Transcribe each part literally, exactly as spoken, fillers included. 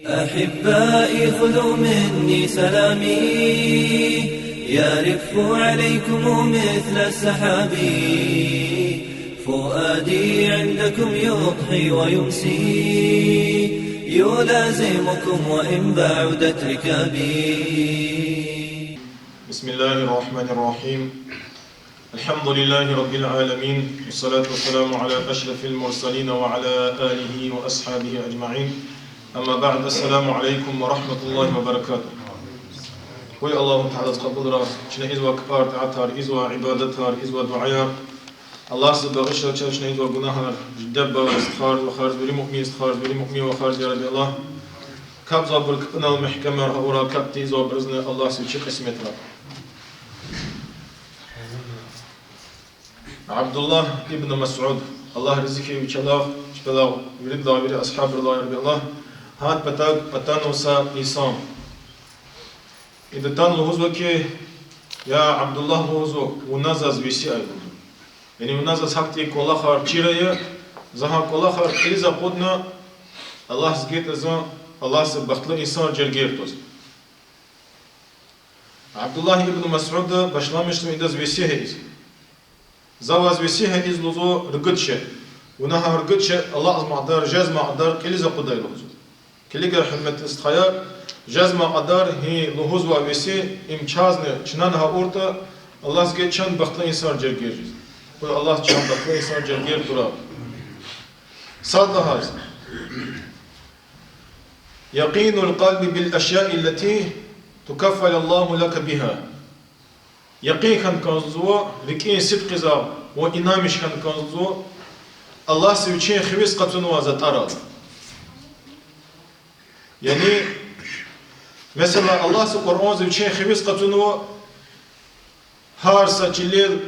أحبائي خذوا مني سلامي، يرف عليكم مثل السحاب. فؤادي عندكم يضحي ويمسي، يلازمكم وإن بعدت ركابي. بسم الله الرحمن الرحيم. الحمد لله رب العالمين، والصلاة والسلام على أشرف المرسلين وعلى آله وأصحابه أجمعين. أما بعد، السلام عليكم ورحمة الله وبركاته. Къуй Аллагьу Таалади кьабулрай чна ийизвай кпӀар, тӀаатар, ийизвай ибадатар, ийизвай дуьаяр. Аллагьди багъишрай чаз чна ийизвай гунагьар, жидебар, стхайриз, вахариз, вири муъмин стхайриз, вири муъмин вахариз, я Рабби Аллагь. КапӀзавайбур кпӀунал мягькемар авурай, капӀ тийизвайбурузни Аллагьди вичи кьисметрай. Абдуллагь ибн Масуд, Аллагь рази хьуй вичелай, чпелай, виридалай, вири асгьабрилай, я Рабби Аллагь, гьадан патав атанва са инсан. Ида атана лугьузва хьи, я Абдуллагь, лугьузва, вуна заз веси ая, лугьузва. Яни вуна заз гьахьтин кӀвалахар чира ая, за гьа кӀвалахар кьилиз акъудна, Аллагьди гайитӀа зун Аллагьдин бахтлу инсанрин жергейра тваз. Абдуллагь ибн Масуда башламишзава идаз веси гьа ийиз. За ваз веси гьа ийиз, лугьузва, ругуд шей. Вуна гьа ругуд шей алакьзамай кьадар, жезмай кьадар кьилиз акъудай, лугьузва. Килигай, гьуьрметлу стхаяр, жезмай кьадар гьи лугьузвай веси, им чазни чнани гьа авуртӀа, Аллагьди гайитӀа чун бахтлу инсанрин жергейра жез. Къуй Аллагьди чун бахтлу инсанрин жергейра турай. Сад лагьайди. يقين القلب بالأشياء التي تكفل الله لك بها. Якъин хьана кӀанзава, рикӀин сидкьиз ва инанмиш хьана кӀанзава, Аллагьди вичин хивез къачунвай затӀарал. Яни, месела, Аллагьди Къуръанда вичин хивез къачунва, гьар са чилел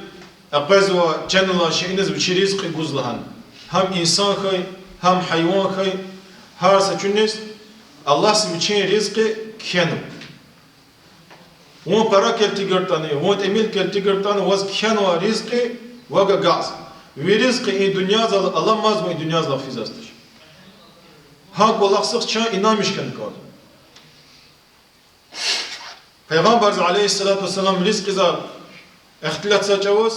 къвезвай чан алай шейиниз вичи ризкьи гуз лагьана. Гьам инсан хьуй, гьам гьайван хьуй, гьар са чуниз Аллагьди вичин ризкьи кхьенва. Вун пара кӀелдайтӀани, вун тӀимил кӀелдайтӀани, ваз кхьенвай ризкьи ваз агакьзава. Ви ризкьи и дуьньязал аламаз, вун и дуьньязал физвайди туш. Гьа кӀвалахдихъ чун инанмиш хьана кӀанзава. Пайгъамбарди, عليه الصلاة والسلام, ризкьидиз ихтилатзавай чӀавуз,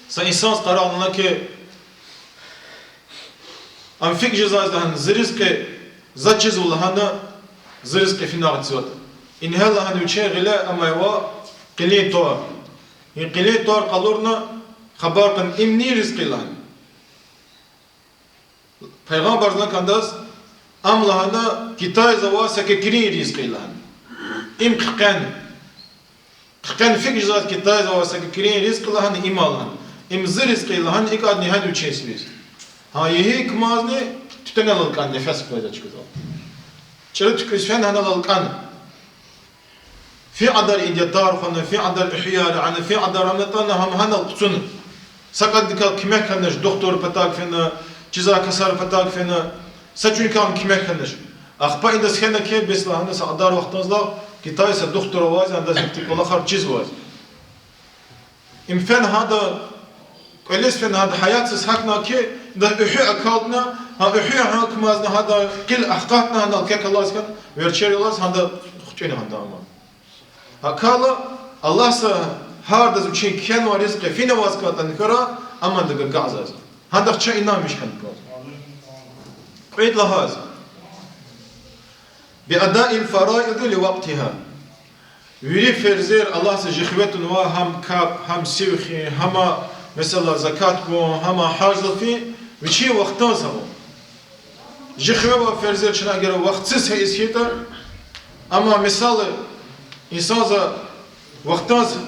са инсанди къарагъна хьи, ам фикӀ жезвайди я лагьана, зи ризкьи заз чизва лагьана, зи ризкьи финагъ чизватӀа. Ингье лагьана, вичин гъиле амайвай къилин тӀвар. И къилин тӀвар къалурна, хабар кьуна: им нин ризкьи я лагьана. Пайгъамбарди лагьана адаз: ам лагьана, Китайзавай са кекирин ризкьи я лагьана. Им хъиткъвена. Хъиткъвена фикӀ жезвайди, Китайзавай са кекирин ризкьи я лагьана, им лагьана. Им зи ризкьи я лагьана, икӀ ада нихьана вичин сивиз. Гьа, икӀ хьана кӀанзавайди, туьтуьналал кӀан, нефес къвезвай чкадал. ЧӀуру туькӀуьриз фена гьаналал кӀан. Фи кьадар идятар хвена, фи кьадар уьхуьяр яна, фи кьадар ана атана, гьам гьанал къачуна. Са кӀандикай куьмек хьанач, духтуррин патав фена, чизвай касарин патав фена, са чуьнкай куьмек хьанач. Ахпа идаз хьана хьи, бес лагьана, са кьадар вахтунзлай Китайда са духтур авазва, адаз ихьтин кӀвалахар чизвазва. Им фена гьада, кӀвализ фена гьада, гьаятдиз гьахьна хьи, ида уьхуь акалдна, гьа уьхуь гьана кумазна, гьада къил ахкъатна, гьанал кек алаз хьана, верчер алаз гьада хтӀуьна гьада ама. ГьакӀ хьайила, Аллагьди гьардаз вичин кхьенвай ризкьи финаваз кӀантӀани хьурай, амма адак агакьзавайди я. Гьадахъ чун инанмиш хьана кӀанзава. Кьвед лагьайди. بأداء الفرائض لوقتها. Вири ферзер Аллагьди жи хиве тунвай, гьам капӀ, гьам сив хуьн, гьам, месела, закат гун, гьам гьаждал фин, вичин вахтунда авун. Жи хиве авай ферзер чна эгер вахтсуз ийиз хьайитӀа, амма, месела, инсанди вахтунда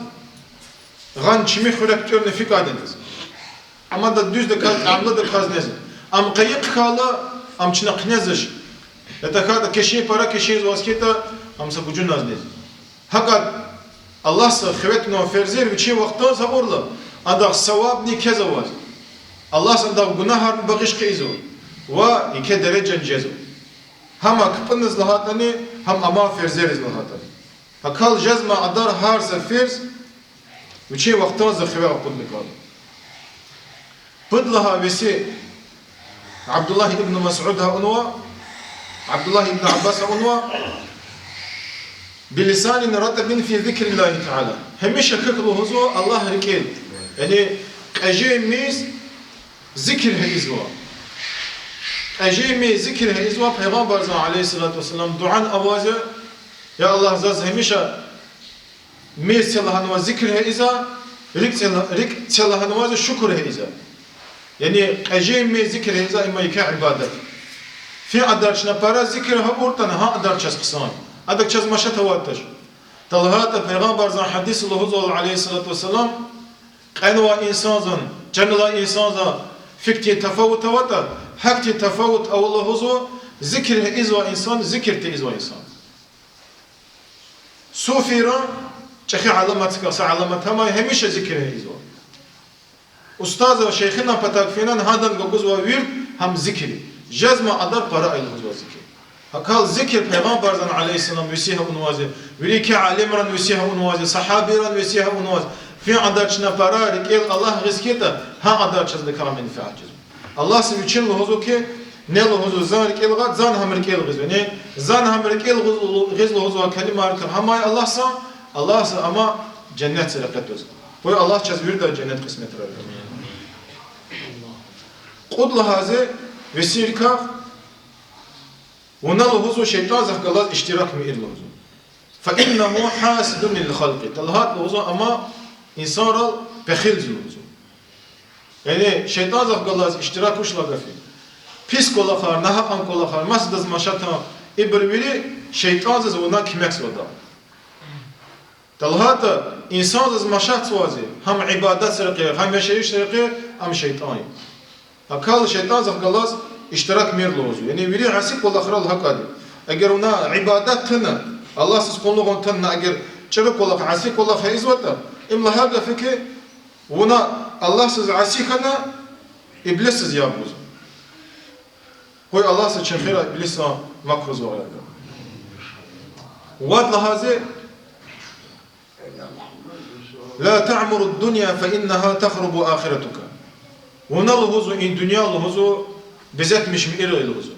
гъана чими хуьрек тӀуьрна фикӀ авайди я. Амма ада дуьздаказ, тӀямлудаказ незва. Ам къайи хьайила, ам чна хънезач. Я тахьайтӀа кешин пара кешизваз хьайитӀа, ам са гужуназ незва. ГьакӀ Аллагьди хиве тунвай ферзер вичин вахтунда авурла, адахъ савабни квез авазва. Аллагьди адахъ гунагьарни багъиш хъийизва ва еке дережани жезва. Гьам кпӀуниз лагьайтӀани, гьам амай ферзериз лагьайтӀани. ГьакӀ хьайила жезмай кьадар гьар са ферз вичин вахтунда хиве акъудна кӀанда. Пуд лагьай веси. Абдуллагь ибн Масуда авунва: Абдуллагь ибн Аббас авунва: بلسان رطب في ذكر الله تعالى. Гьамиша хьухь лугьузва Аллагь рикӀел. Яни кьежей мез зикир гьа изва. Кьежей мез зикир гьа изва, Пайгъамбарзан, عليه الصلاة والسلام, дуьан аваз я: Я Аллагь, заз гьамиша мез це лагьанваз зикир гьа иза, рикӀ це ла-, рикӀ це лагьанваз шукур гьа иза. Яни кьежей мез зикир гьа иза, им еке ибадат. Фи кьадар чна пара зикир гьа авуртӀани, гьа кьадар чаз хъсан я. Адак чаз машат аватач. ТӀа лагьайтӀа Пайгъамбарзан гьадис лугьузва, عليه الصلاة والسلام: кьенвай инсанзан, чанлай инсанзан фикдин тафават аватӀа, гьахьтин тафават ава лугьузва зикир гьа извай инсан, зикир тийизвай инсан. Суфийран чӀехи аламат, са аламат гьам я, гьамиша зикир гьа изва. Устаза, шейхинан патав фенан, гьадан гузвай вирд гьам зикир я. Жезмай кьадар пара ая лугьузва зикир. ГьакӀ хьайила зикир Пайгъамбарзан, عليه السلام, веси гьа авунваз я, вири еке алимран веси гьа авунваз я, сагьабийран веси гьа авунваз я. Фи кьадар чна пара рикӀел Аллагь гъиз хьайитӀа, гьа кьадар чаз адакай менфят жезва. Аллагьса вичин лугьузва хьи, ни лугьузва, зан рикӀел гъа-, зан гьам рикӀел гъизва. Яни зан гьам рикӀел гъуз-, гъиз лугьузвай калимайрикай гьам я Аллагьса, Аллагьса ама женнетдиз рекье тваз. Къуй Аллагь чаз вирида женнет кьисметрай. Кьуд лагьайди весирикай, вуна лугьузва шейтӀанзахъ галаз иштирак мийир лугьузва. فإنه حاسد للخلق. ТӀа лагьайтӀа лугьузва ама инсанрал пехилзава лугьузва. Яни шейтӀанзахъ галаз иштирак вуч лагьай гаф я? Пис кӀвалахар, нагьакьан кӀвалахар, масадаз машатан, ибур вири шейтӀанзаз вуна куьмекзавайди я. ТӀа лагьайтӀа инсанзаз машатзавайди, гьам ибадатдин рекье, гьам яшайишдин рекье, ам шейтӀан я. ГьакӀ хьайила шейтӀанзахъ галаз иштирак мийир лугьузва. Яни вири аси кӀвалахрал гьакӀ я. Эгер вуна ибадат тавуна, Аллагьсаз къуллугъун тавуна, эгер чӀуру кӀвалах, аси кӀвалах ийизватӀа, им лагьай гаф я хьи, вуна Аллагьсаз аси хьана, иблисдиз яб гузва. Къуй Аллагьса чи хийирар иблисдивай макрудивай гъайи. Вад лагьайди: لا تعمر الدنيا فإنها تخرب آخرتك. Вуна лугьузва и дуьнья лугьузва безетмиш мийир лугьузва.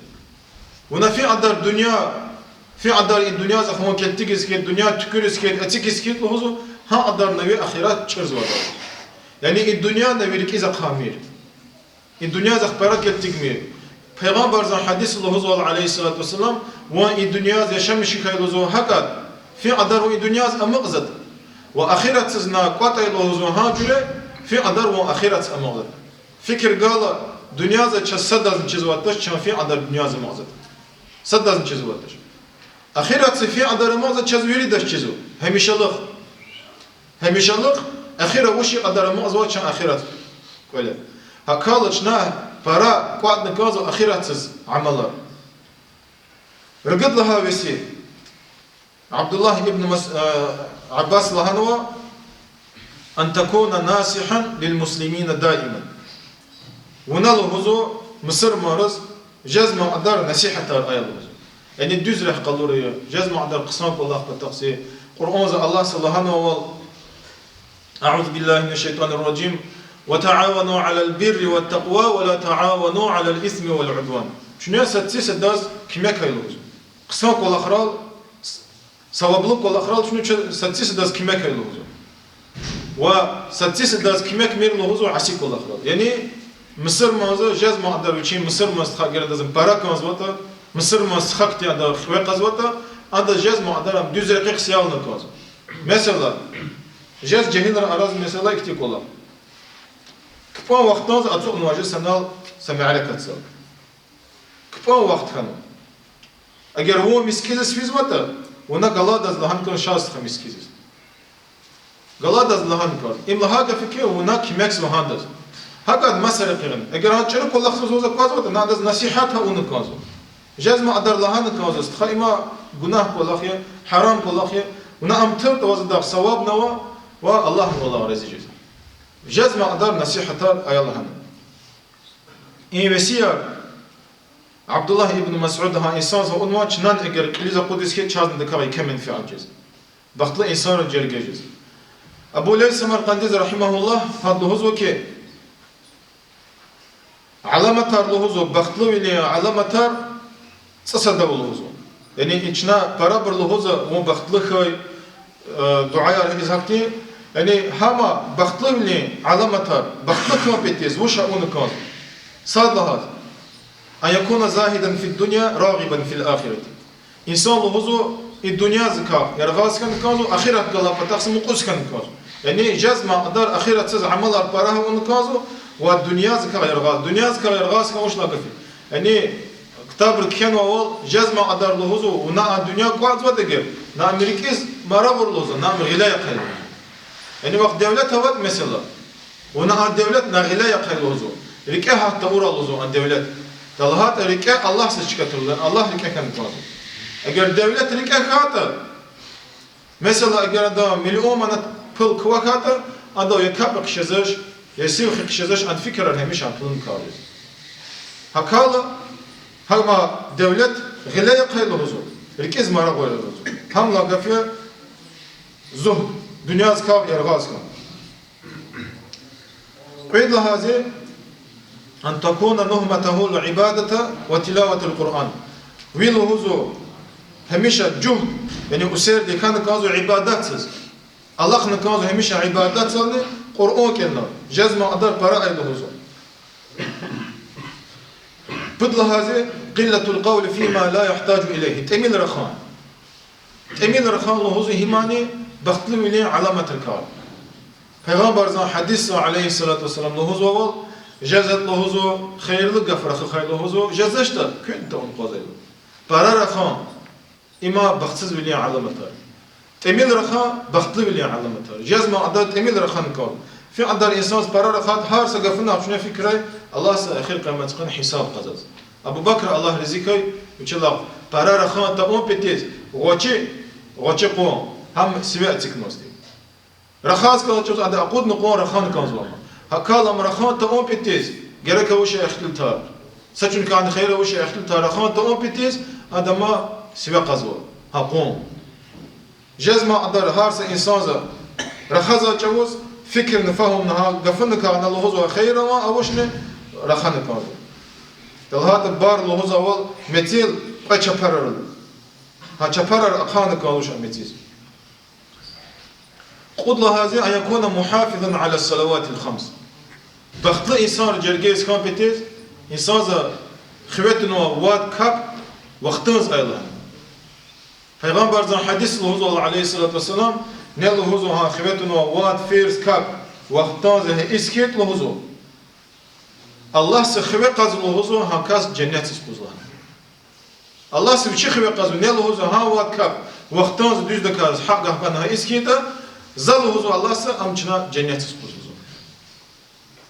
Вуна фи кьадар дуьнья, фи кьадар и дуьньязахъ вун килигиз хьайитӀа, дуьнья туькӀуьриз хьайитӀа, эцигиз хьайитӀа лугьузва, гьа кьадар ви ахират чӀурзавайди я. Яни и дуьнья ви рикӀиз ахъай мийир. И дуьньязахъ пара килигмир. Пайгъамбарзан гьадис лугьузва, عليه الصلاة والسلام, вун и дуьньяда яшамиш хьайила лугьузва гьакӀ, фи кьадар вун и дуьньяз амукьзаватӀа, ва ахиратсуз на кӀватӀайла лугьузва гьа жуьре, фи кьадар вун ахиратсуз амукьзаватӀа. Фикир гайила, дуьньяза чаз садазни чизватач, чун фи кьадар дуьньяз амукьзаватӀа. Садазни чизватач. Ахиратсуз фи кьадар амукьзаватӀа, чаз виридаз чизва. Гьамишалугъ. Гьамишалугъ, ахиратсуз вуч кьадар амукьзава чун ахират кӀвале. ГьакӀ хьайила чна пара кӀватӀна кӀанзава ахиратсуз амалар. Ругуд лагьай веси. Абдуллагь ибн Мас-, э, Аббас лагьанва: أن تكون ناصحا للمسلمين دائما. Вуна лугьузва мусурманриз жезмай кьадар насигьатар ая лугьузва. Яни дуьз рехъ къалура, жезмай кьадар хъсан кӀвалах патахъди. Къуръанза Аллагьса лагьанвайвал: أعوذ بالله من الشيطان الرجيم. وتعاونوا على البر والتقوى ولا تعاونوا على الإثم والعدوان. Чуьне сад-садаз куьмек ая лугьузва. Хъсан кӀвалахрал, с-, саваблу кӀвалахрал чуьне ча-, сад-садаз куьмек ая лугьузва. Ва сад-садаз куьмек мийир лугьузва аси кӀвалахрал. Яни мусурманза жезмай кьадар вичин мусурман стха, эгер адаз пара кӀанзаватӀа, мусурман стха хьтин ада хиве кьазватӀа, адаз жезмай кьадар ам дуьз рекьихъ сиялна кӀанзава. Месела, жез жегьилрин араз, месела, ихьтин кӀвалах. КпӀан вахтанза ацукьнава жез санал са мярекатзал. КпӀан вахт хьана. Эгер вун мискӀиндиз физватӀа, вуна галайдаз лагьана кӀанзава ша, стха, мискӀиндиз. Галайдаз лагьана кӀанзава. Им лагьай гаф я хьи, вуна куьмекзава гьадаз. ГьакӀ маса рекьин. Эгер гьа чӀуру кӀвалахдиз ваз аквазватӀа, адаз насигьат авуна кӀанзава. Жезмай кьадар лагьана кӀанзава: стха, им гунагь кӀвалах я, гьарам кӀвалах я, вуна ам туртӀа, ваз адахъ савабни ава ва Аллагьни валай рази жезва. Жезмай кьадар насигьатар ая лагьана. И весияр Абдуллагь ибн Масуд гьа инсанза авунва: чнани эгер кьилиз акъудиз хьайитӀа, чазни адакай еке менфят жез. Бахтлу инсанриз жергеж жез. Абу Лайс Самаркъандиз, رحمه الله, гьада лугьузва хьи, аламатар лугьузва, бахтлувилин аламатар, цӀусад ава лугьузва. Яни и чна парабур лугьузва, вун бахтлу хьуй, э, дуьаяр ийиз гьахьтин. Яни гьама бахтлувилин аламатар, бахтлу хьун петиз вуч авуна кӀанзава. Сад лагьайди: أن يكون زاهدا في الدنيا راغبا في الآخرة. Инсан лугьузва и дуьньядикай яргъаз хьана кӀанзава, ахират галай патахъ са мукьуз хьана кӀанзава. Яни жезмай кьадар ахиратсуз амалар пара авуна кӀанзава ва дуьньядикай яргъаз. Дуьньядикай яргъаз хьун вуч лагьай гаф я? Яни ктабра кхьенвайвал, жезмай кьадар лугьузва, вуна а дуьнья кӀватӀзаватӀа эгер, на ам рикӀиз марагъур лугьузва, на ам гъиле яхъай лугьузва. Яни вахъ девлет аватӀа, месела, вуна а девлет на гъиле яхъай лугьузва. РикӀе гьат тавурай лугьузва а девлет. ТалагьайтӀа рикӀе Аллагьдиз чка тавурай, Аллагь рикӀе хьана кӀанзава. Эгер девлет рикӀе хьайитӀа, месела, эгер адан миллион манат пул квахьайтӀа, ада я капӀ хъжезвач, я сив хъжезвач, адан фикирар гьамиша пулун кар я. ГьакӀ хьайила, гьама девлет гъиле яхъай лугьузва, рикӀиз марагъур лугьузва. Гьам лагьай гаф я зугьд, дуьньядикай яргъаз хьун. Кьвед лагьайди: أن تكون نهمته العبادة وتلاوة القرآن. Ви лугьузва гьамиша жугьд, яни усердие хьана кӀанзава ибадатсиз. Алахъна кӀанзава гьамиша ибадатсални, Къуръан кӀелна, жезмай кьадар пара ая лугьузва. Пуд лагьайди: قلة القول فيما لا يحتاج إليه. ТӀимил рахун. ТӀимил рахун лугьузва гьамни бахтлувилин аламатрикай. Пайгъамбарзан гьадисда, عليه الصلاة والسلام, лугьузвайвал, жезва лугьузва, хийирлу гаф рахух лугьузва, жезвачтӀа куьн тавун акъвазайла. Пара рахун, им бахтсузвилин аламатар. ТӀимил рахун бахтлувилин аламатар. Жезмай кьадар тӀимил рахун кӀан. Фи кьадар инсандиз пара рахайтӀа, гьар са гафунихъ чуьне фикирай, Аллагьди эхир къияматдин хисаб кьазваз. Абу Бакр, Аллагь рази хьуй, вичелай пара рахун тавун петиз гъвечӀи, гъвечӀи къван, гьам сиве эцигнавайди. Рахаз кӀанзавачиз ада акъудна къван рахун кӀанзава. ГьакӀ хьайила ам рахун тавун петиз, герек авачир ихтилатар, са чуьнуькай хийир авачир ихтилатар рахун тавун петиз, ада ам сиве кьазва гьа къван. Жезмай кьадар гьар са инсандиз рахазвай чӀавуз фикирна, фагьумна, гьа гафуникай ана лугьузвай хийир авани авачни рахун кӀанзава. ТалагьайтӀа бар лугьузвайвал мецел кьве чапарар ала. Гьа чапарар ахъайна кӀанзавач а мециз. Кьуд лагьайди: أن يكون محافظا على الصلوات الخمس. Бахтлу инсанрин жергейиз хьун петиз, инсандиз хиве тунвай вад капӀ вахтунда ая лагьана. Пайгъамбарзан гьадис лугьузва, عليه الصلاة والسلام, ни лугьузва гьа хиве тунвай вад ферз капӀ вахтунда гьа ийиз хьайитӀа лугьузва, Аллагьди хиве кьазва лугьузва гьа кас женнетдиз кьуз лагьана. Аллагьди вичи хиве кьазва, ни лугьузва гьа вад капӀ вахтунда дуьздаказ гьакӀ гьакӀ гьа ийиз хьайитӀа, за лугьузва Аллагьди, ам чна женнетдиз кьуз лугьузва.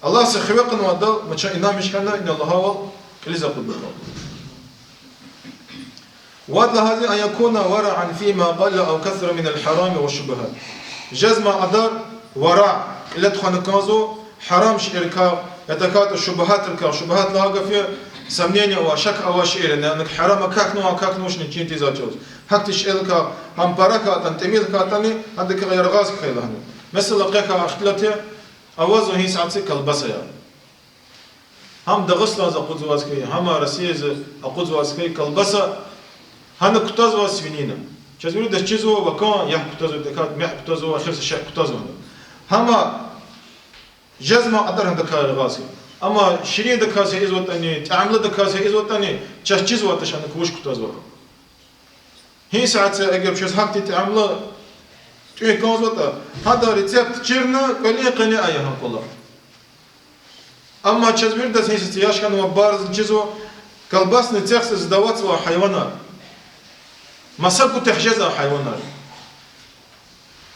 Аллагьди хиве кьунвайдал, ма чун инанмиш хьана, ина лагьайвал кьилиз акъудна кӀанда. Вад лагьайди: أن يكون ورعا فيما قل أو كثر من الحرام والشبهات. Жезмай кьадар вара, кьиле тухвана кӀанзава гьарам шейэрикай, я тахьайтӀа шубугьатрикай, шубугьат лагьай гаф я сомнение авай, шак авай шейэр, яни гьарам акахьнава, акахьнавачни чин тийизвай чӀавуз. Гьахьтин шейэрикай, гьам пара хьайитӀани, тӀимил хьайитӀани, гьадакай яргъаз хьайи лагьана. Месела, къе хьайи ихтилат я, авазва гьи сятда колбасаяр. Гьам Дагъустандиз акъудзаваз хьайи, гьам Россиядиз акъудзаваз хьайи колбаса, гьана кутазва свинина. Чаз виридаз чизва, вакай яхъ кутазва, тахьайтӀа мекь кутазва, эхир са шей кутазва. Гьам жезмай кьадар гьадакай яргъаз хьайи. Амма ширин даказ ийизватӀани, тӀямлу даказ ийизватӀани, чаз чизватӀа гьаник вуч кутазва. Гьи сятда эгер чаз гьахьтин тӀямлу тӀуьн кӀанзаватӀа, гьадан рецепт чирна, кӀвалин къене ая гьа кӀвалах. Амма чаз виридаз гьи сятда яш хьанва, барзни чизва, колбасный цехдиз сдаватзава гьайванар. Маса гун тежезвай гьайванар.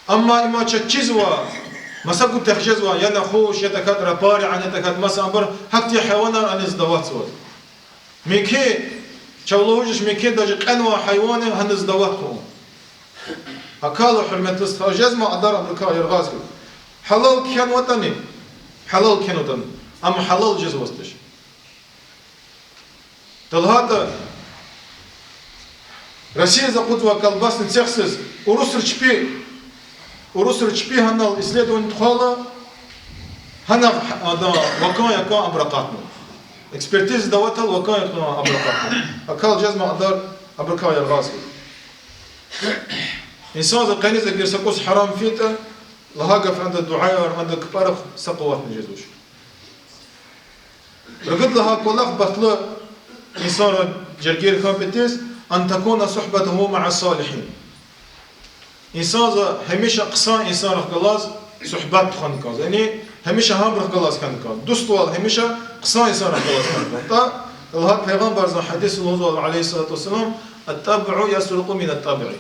Амма им чаз чизва, маса гун тежезвай, я нахуш, я тахьайтӀа рапари, я тахьайтӀа маса абур, гьахьтин гьайванар ана сдаватзава. Мумкин, чав лугьуз жеч, мумкин, даже кьенвай гьайванни гьана сдават хьун. ГьакӀ хьайила, гьуьрметлу стха, жезмай кьадар абурукай яргъаз хьухь. Гьалал кхьенватӀани, гьалал кхьенватӀани, амма гьалал жезваз туш. ТалагьайтӀа, Россиядиз акъудзавай колбасный цехдиз урусри чпи, урусри чпи гьанал исследование тухвайла, гьана адан вакай-якай абур акъатнава. Экспертиза даватал вакай кьуна абракай. Акал жезма кьадар абракай яргъаз хьи. Инсанза къениза гир са кӀус гьарам фейитӀа, лагьай гаф анда дуьаяр, анда кпӀарихъ са къуватни жезвач. Ругуд лагьай кӀвалах бахтлу инсанрин жергейри хьун патал, أن تكون صحبته مع الصالحين. Инсанза гьамиша хъсан инсанрихъ галаз суьгьбет тухвана кӀанзава. Яни гьамиша гьабурухъ галаз хьана кӀанзава. Дуствал гьамиша хъсан инсанрихъ галаз хьана кӀанзава. ТӀа, Аллагь пайгъамбарзан гьадисда лугьузва, عليه الصلاة والسلام: الطبع يسرق من الطبع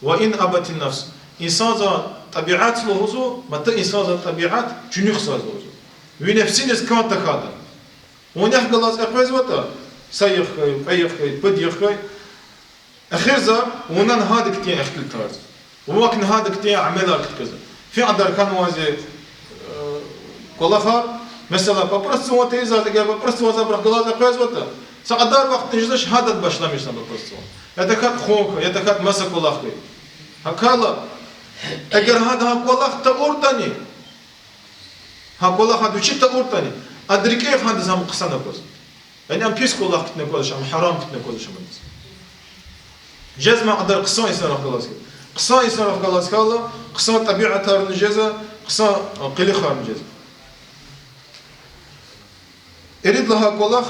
وإن أبت النفس. Инсанзан тӀабиат лугьузва, мата инсанзан тӀабиат чуьнуьхзава лугьузва. Ви нефсиниз кӀан тахьайтӀа. Вун нихъ галаз экъвезватӀа, са йикъ хьайи, кьве йикъ хьайи, пуд йикъ хьайи, эхирза вуна гьадакай ихтилатарзава. Вакай гьадакай амалар кткизва. Фи адар хьанвайзи, э, кӀвалахар, месела, папӀрус цавун тийизвайди, эгер папӀрус цаваз абурухъ галаз экъвезватӀа, са кьадар вахт жезвач, гьадаз башламишзава папӀрус цавун. Я тахьайтӀа хъун хьуй, я тахьайтӀа маса кӀвалах хьуй. ГьакӀ хьайила, эгер гьада гьа кӀвалах тавуртӀани, гьа кӀвалах гьада вичи тавуртӀани, адан рикӀе гьадаз ам хъсан аквазва. Яни ам пис кӀвалах хьтин аквазва, ам гьарам хьтин аквазва ам адаз. Жезма кьадар хъсан инсанрихъ галаз хьи. Хъсан инсанрихъ галаз хьайила, хъсан тӀабиатарни жезва, хъсан, а, къилихарни жезва. Ирид лагьай кӀвалах,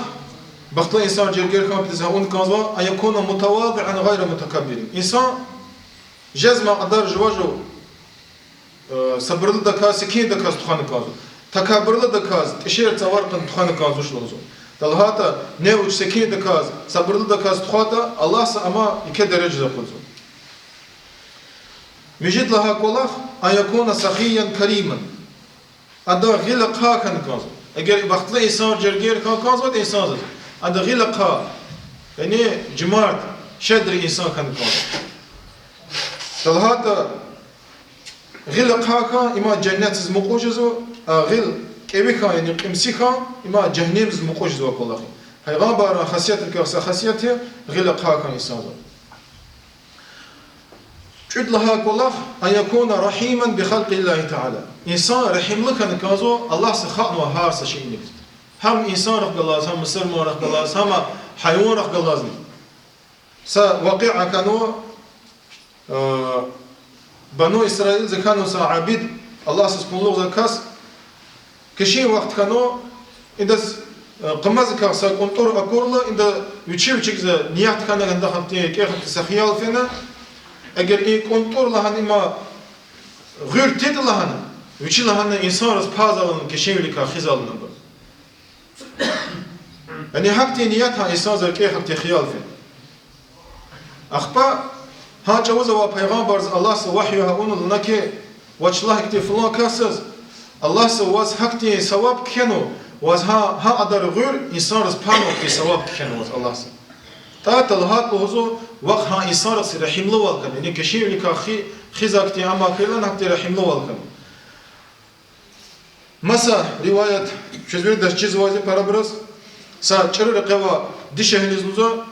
бахтлу инсанрин жергейри хьун патал авун кӀанзава, أن يكون متواضعا غير متكبر. Инсан жезма кьадар жува жув, э, сабурлудаказ, секиндаказ тухвана кӀанзава. Такабурлудаказ, тӀишер цавар кьуна тухвана кӀанзавач лугьузва. ТӀа лагьайтӀа, не вуч секиндаказ, сабурлудаказ тухвайтӀа, Аллагьса ама еке дережада акъудзава. Муьжуьд лагьай кӀвалах, أن يكون سخيا كريما. Ада гъил ахъа хьана кӀанзава. Эгер бахтлу инсанрин жергейри хьун кӀанзаватӀа инсанзаз, ада гъил ахъа, яни жумарт, щедрый инсан хьана кӀанзава. ТӀа лагьайтӀа, гъил ахъа хьун им женнетдиз мукьув жезва, а гъил кӀеви хьун, яни кьимси хьун, им жегьеннемдиз мукьув жезва кӀвалах я. Пайгъамбаран хасиятрикай са хасият я гъил ахъа хьун инсанзан. КӀуьд лагьай кӀвалах, أن يكون رحيما بخلق الله تعالى. Инсан регьимлу хьана кӀанзава Аллагьса халкьнавай гьар са шейиниз. Гьам инсанрихъ галаз, гьам мусурманрихъ галаз, гьам гьайванрихъ галазни. Са вакъиа хьанва, э, Бану Исраилда хьанва са абид, Аллагьса кӀунлугъзавай кас, кешин вахт хьанва, идаз, э, къамазакай са кӀунтӀур акурла, ида вичи-вичикай ният хьана, гьадахъ ахьтин, кӀехъ ахьтин са хиял фена, эгер и кӀунтӀур лагьана им гъуьр тийитӀа лагьана, вичи лагьана инсанриз пазална, кешенвиликай хуьзална абур. Яни гьахьтин ният гьа инсанзан кӀехъ ахьтин хиял фена. Ахпа гьа чӀавуз авай пайгъамбарзаз Аллагьса вагьйу гьа авуна лагьана хьи, вач лагь ихьтин фулан касдиз, Аллагьса ваз гьахьтин саваб кхьенва, ваз гьа, гьа кьадар гъуьр инсанриз панвай ихьтин саваб кхьенва ваз Аллагьса. ТӀа лагьайтӀа лугьузва, вахъ гьа инсанрихъ регьимлувал хьана, яни кешенвиликай хуьз, хуьзвай хьтин амай хьайила гьахьтин регьимлувал хьана. Маса риваят, чуьз виридаз чизвайди парабуруз, са чӀуру рекье авай дишегьлиз лугьузва,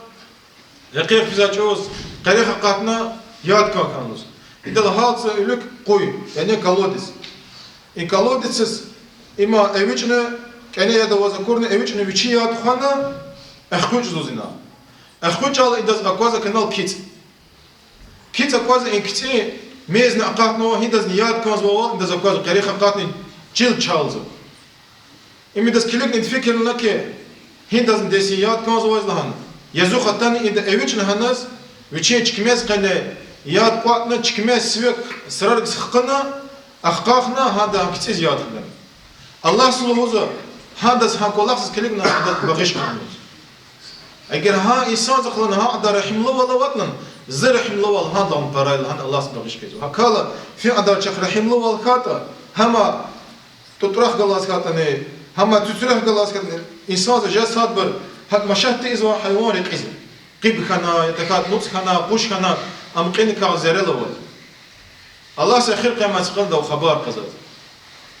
рекье физвай чӀавуз къерех акъатна, яд кӀан хьана лугьуз. Идал гьалцӀа вилик къуй, яни колодец. И колодецдиз им эвичӀна, кӀане яд аваз акурла эвичӀна, вичи яд хвана, экъечӀ лугьуз ина. ЭкъечӀайла идаз акваз акунал кицӀ. КицӀ акваз, и кицӀи мезни акъатнава, гьидазни яд кӀанзавайвал, идаз акваз къерех акъатна, чил чалзава. Им идаз килигна фикирна хьи, гьидазни десин яд кӀанзавайз лагьана. Язух атана, ида эвичӀна гьаниз, вичин чкемез къене яд кӀватӀна, чкемез сиве сраргиз хкана, ахкъахна, гьада кицӀиз яд хьана. Аллагьса лугьузва, гьадаз гьа кӀвалахдиз килигна, гьадаз багъиш хьана лугьуз. Эгер гьа инсанзахъ лагьана гьа кьадар регьимлувал аватӀани, зи регьимлувал гьадалай пара я лагьана, Аллагьса багъиш хъийизва. ГьакӀ хьайила, фи кьадар чахъ регьимлувал хьайитӀа, гьам тӀутӀрахъ галаз хьайитӀани, гьам цуьцурехъ галаз хьайитӀани, инсанза жез садбур гьакӀ машат тийизвай гьайван рекьизва. Къиб хьана, я тахьайтӀа нуцӀ хьана, къуш хьана, ам кьиникай зарал аваз. Аллагьса эхир къиямат къандал хабар кьазва.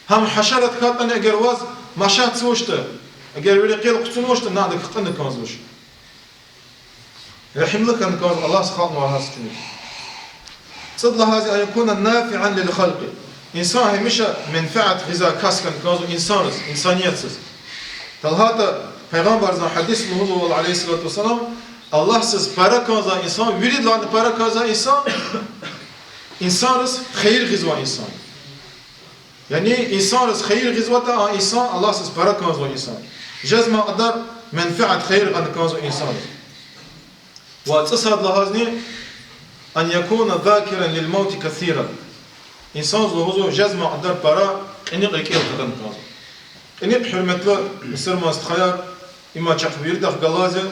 Гьам гьашарат хьайитӀани эгер ваз машатзавачтӀа, эгер ви рекьел хъуцунвачтӀа, на адак кьуна кӀанзавач. Регьимлу хьана кӀанзава Аллагьса халкьнавай гьар са чуьнуьхъ. ЦӀуд лагьайди, أن يكون نافعا للخلق. Инсан гьамиша менфят гъизвай кас хьана кӀанзава инсанриз, инсаниятдиз. ТӀа лагьайтӀа, Пайгъамбарзан гьадис лугьузва, عليه الصلاة والسلام, Аллагьсаз пара кӀанзавай инсан, виридалайни пара кӀанзавай инсан, инсанриз хийир гъизвай инсан. Яни инсанриз хийир гъизватӀа, а инсан Аллагьсаз пара кӀанзавай инсан. Жезмай кьадар менфят, хийир гъана кӀанзавай инсан. Ва цӀусад лагьайзни, أن يكون ذاكرا للموت كثيرا. Инсанза лугьузва жезмай кьадар пара кьиникь рикӀел хкана кӀанзава. Кьиникь, гьуьрметлу мусурман стхаяр, има чахъ виридахъ галаз я,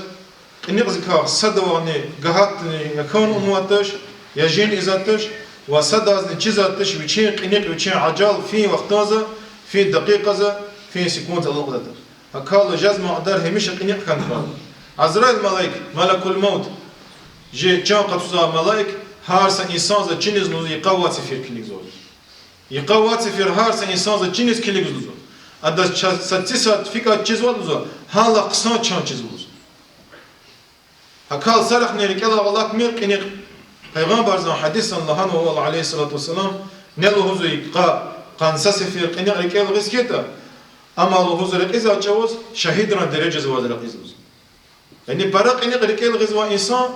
кьиникьзикай садавайни гагьатдани я кӀан авунвайди туш, я жин ийизвайди туш, ва садазни чизвайди туш вичин кьиникь, вичин ажал фин вахтунда, фин дакъикъада, фин секундада алукӀзавайди туш. ГьакӀ хьайила жезмай кьадар гьамиша кьиникь хьана кӀанзава. Азраил малаик, малакул мавт, жи чан къачузвай малаик, гьар са инсанза чиниз лугьузва йикъа вад сефер килигзава. Йикъа вад сефер гьар са инсанза чиниз килигзава лугьузва. Адаз са ци сят фикӀ чизватӀа лугьузва, гьадалай хъсан чан чизва лугьузва. ГьакӀ хьайила са рахъни рикӀелай алатмир кьиникь. Пайгъамбарзан гьадисда лагьанва, عليه الصلاة والسلام, ни лугьузва йикъа къанни са сефер кьиникь рикӀел гъиз хьайитӀа, амма лугьузва рекьизвай чӀавуз шагьидрин дережадиз аваз рекьизва лугьузва. Яни пара кьиникь рикӀел гъизвай инсан,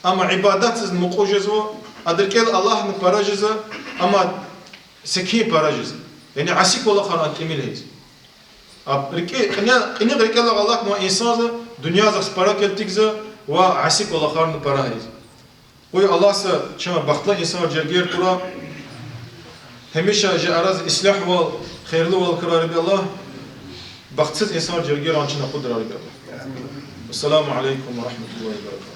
амма ибадатдизни мукьув жезва, адан рикӀел Аллагьни пара жезва, амма секин пара жезва. Яни аси кӀвалахар ана тӀимил ийизва. А рикӀи-, кьиникь, кьиникь рикӀелай алатнавай инсанза дуьньядихъ пара килигзава ва аси кӀвалахарни пара ийизва. Къуй Аллагьди чун бахтлу инсанрин жергер хьурай, гьамиша чи арада ислягьвал, хийирлувал хьурай, я Рабби Аллагь, бахтсуз инсанрин жергерай чун акъудрай, я Рабби Аллагь. السلام عليكم ورحمة الله وبركاته.